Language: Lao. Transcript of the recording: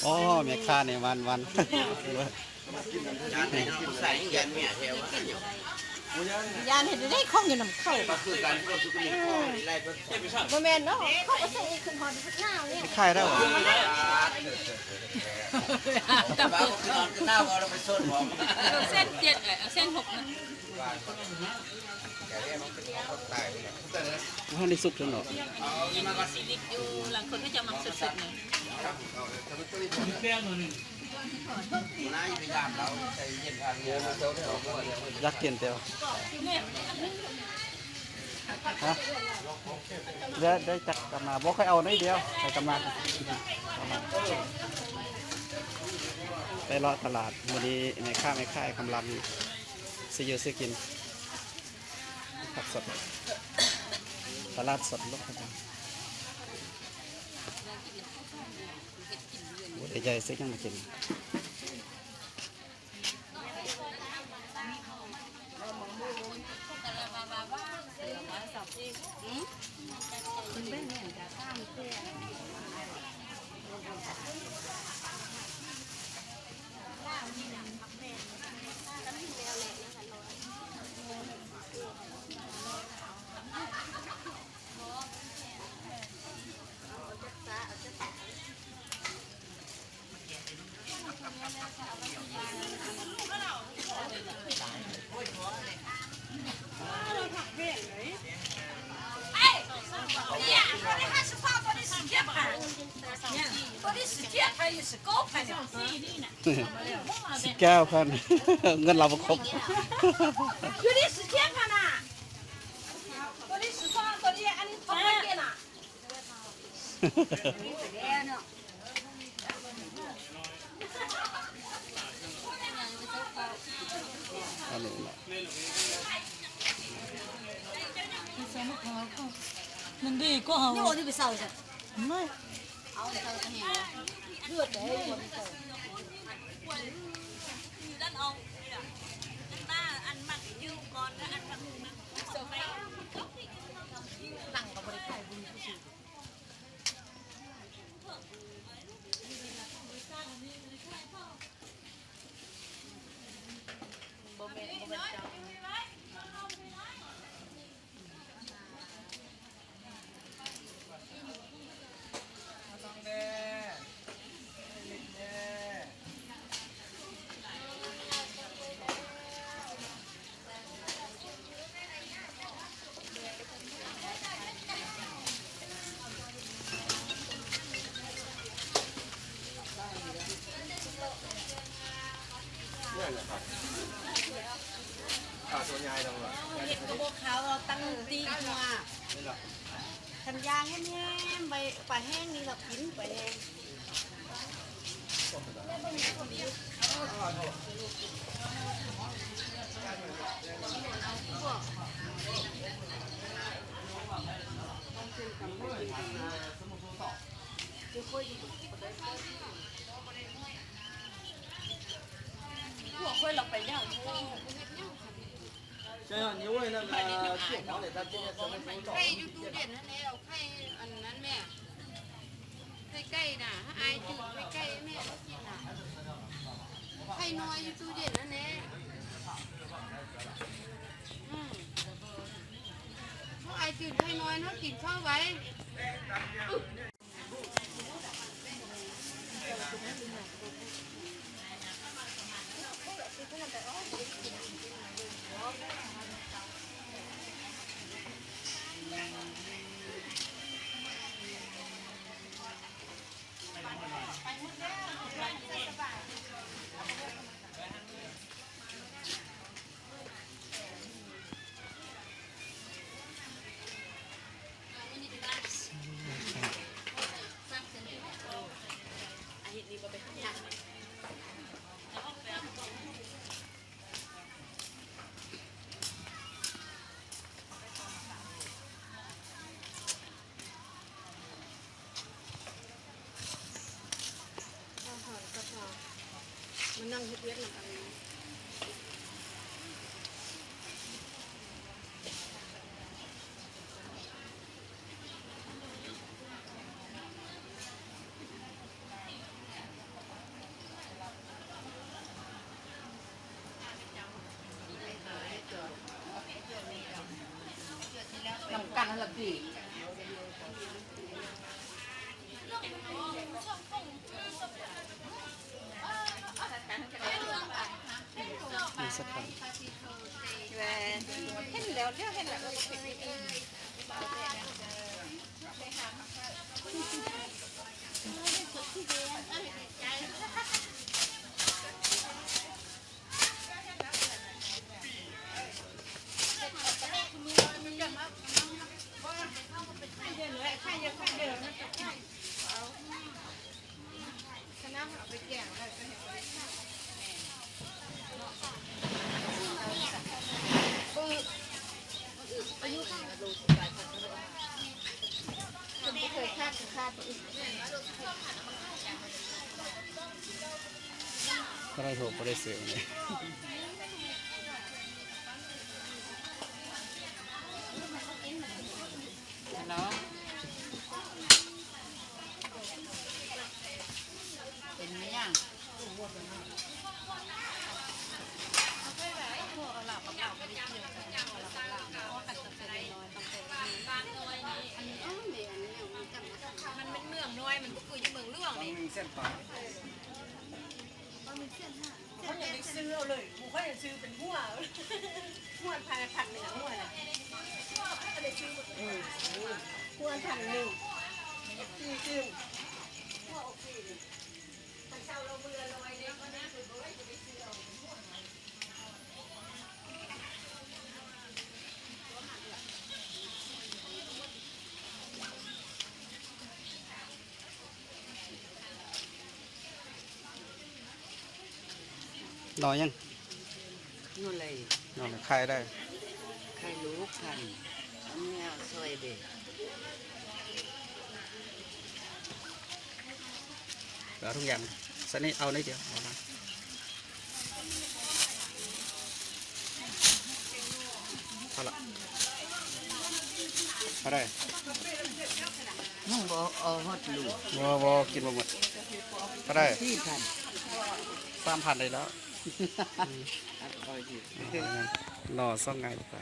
ໂອ້ ແມ່ຄ້ານີ້ຫວານໆ ຢ້ານເຮັດໄດ້ຂອງຢູ່ນຳເຂົາ ບໍ່ແມ່ນເນາະ ເຂົາກໍໃສ່ອີກຂຶ້ນຮອດໜາວນີ້ ຂາຍໄດ້ບໍ່? ເອົາເສັ້ນເຈັດ ເອົາເສັ້ນຫົກນະ ບໍ່ທັນໄດ້ສຸກເທື່ອເນາະ ມັນກໍຊິດິບຢູ່ ລາງຄົນເຂົາເຈົ້າມັກສົດໆນະ ຢາກກິນແຕ່ວ່າ ຮະ ໄດ້ ໄດ້ຈັກກຳມາ ບໍ່ ຂ້ອຍເອົາໜ້ອຍດຽວ ໃສ່ກຳມາ ໄປເລາະຕະຫຼາດ ມື້ນີ້ແມ່ຄ້າແມ່ຂາຍກຳລັງຊື້ຢູ່ຊື້ກິນ ຜັກສົດ ຕະຫຼາດສົດລົກ ໂອ້ ໃຫຍ່ໆ ຊື້ຫຍັງມາກິນ? ສິບເກົ້າພັນ ເງິນລາວບໍ່ຄົບ ອັນນີ້ນະ ມັນດີກວ່າເຮົາ ນີ້ບໍ່ໄດ້ໄປເຊົາຈ້ະ ເອົາເຊົາແຮງ ເລືອດແດງ ເຫັດກໍບໍ່ຂາວ ເອົາຕັ້ງຕີຫົວ ຄັນຢ່າງແຮມໆ ໃບປາແຫ້ງນີ້ລະກິນປາແຫ້ງ. ໃຫ້ຢູ່ຕູ້ເຢັນຫັ້ນແຫຼະ ເອົາໄຂ່ອັນນັ້ນແມ່ ໄຂ່ໄກ່ນະ ອ້າຍຈືດໄຂ່ໄກ່ແມ່ມາກິນນະ ໄຂ່ນ້ອຍຢູ່ຕູ້ເຢັນຫັ້ນແຫຼະ ອືມ ອ້າຍຈືດໄຂ່ນ້ອຍເນາະ ກິນເຂົ້າໄວ. ມານັ່ງເຮັດວຽກນຳກັນ. ເ ເຫັນແລ້ວ ແລ້ວເຫັນແລ້ວ ເອີ ເປັນອີ່ຫຼີ. ບໍ່ໄດ້ໂທ ບໍ່ໄດ້ຊື້. ເປັນຫຍັງ? ມັນເປັນເມືອງນ້ອຍ ມັນບໍ່ຄືຢູ່ເມືອງຫຼວງນີ້. ເຂົາຢາກໄດ້ຊື້ເອົາເລີຍ ໝູ່ຂ້ອຍຊື້ເປັນຫົວ ຫົວພັນ ພັນໜຶ່ງ ຫົວນະ ຫົວພັນໜຶ່ງ ສີ່ຕື່ມ. ໜໍ່ຫຍັງ? ໜໍ່ໄລ່. ໜໍ່ໄລ່ຂາຍໄດ້? ຂາຍໂລ ຫົກພັນ. ອັນນີ້ເອົາຊ່ອຍເດ້. ເອົາທຸກຢ່າງ ຊັ້ນນີ້ເອົາໜ້ອຍດຽວ ເອົາມາ ເອົາລະ ເທົ່າໃດ? ຍັງບໍ່ເອົາຮອດລູກ. ບໍ່ ບໍ່ ກິນບໍ່ໝົດ. ເທົ່າໃດ? ສີ່ພັນ. ສາມພັນໄດ້ແລ້ວ. ໜໍ່ສອງໄງໄປ.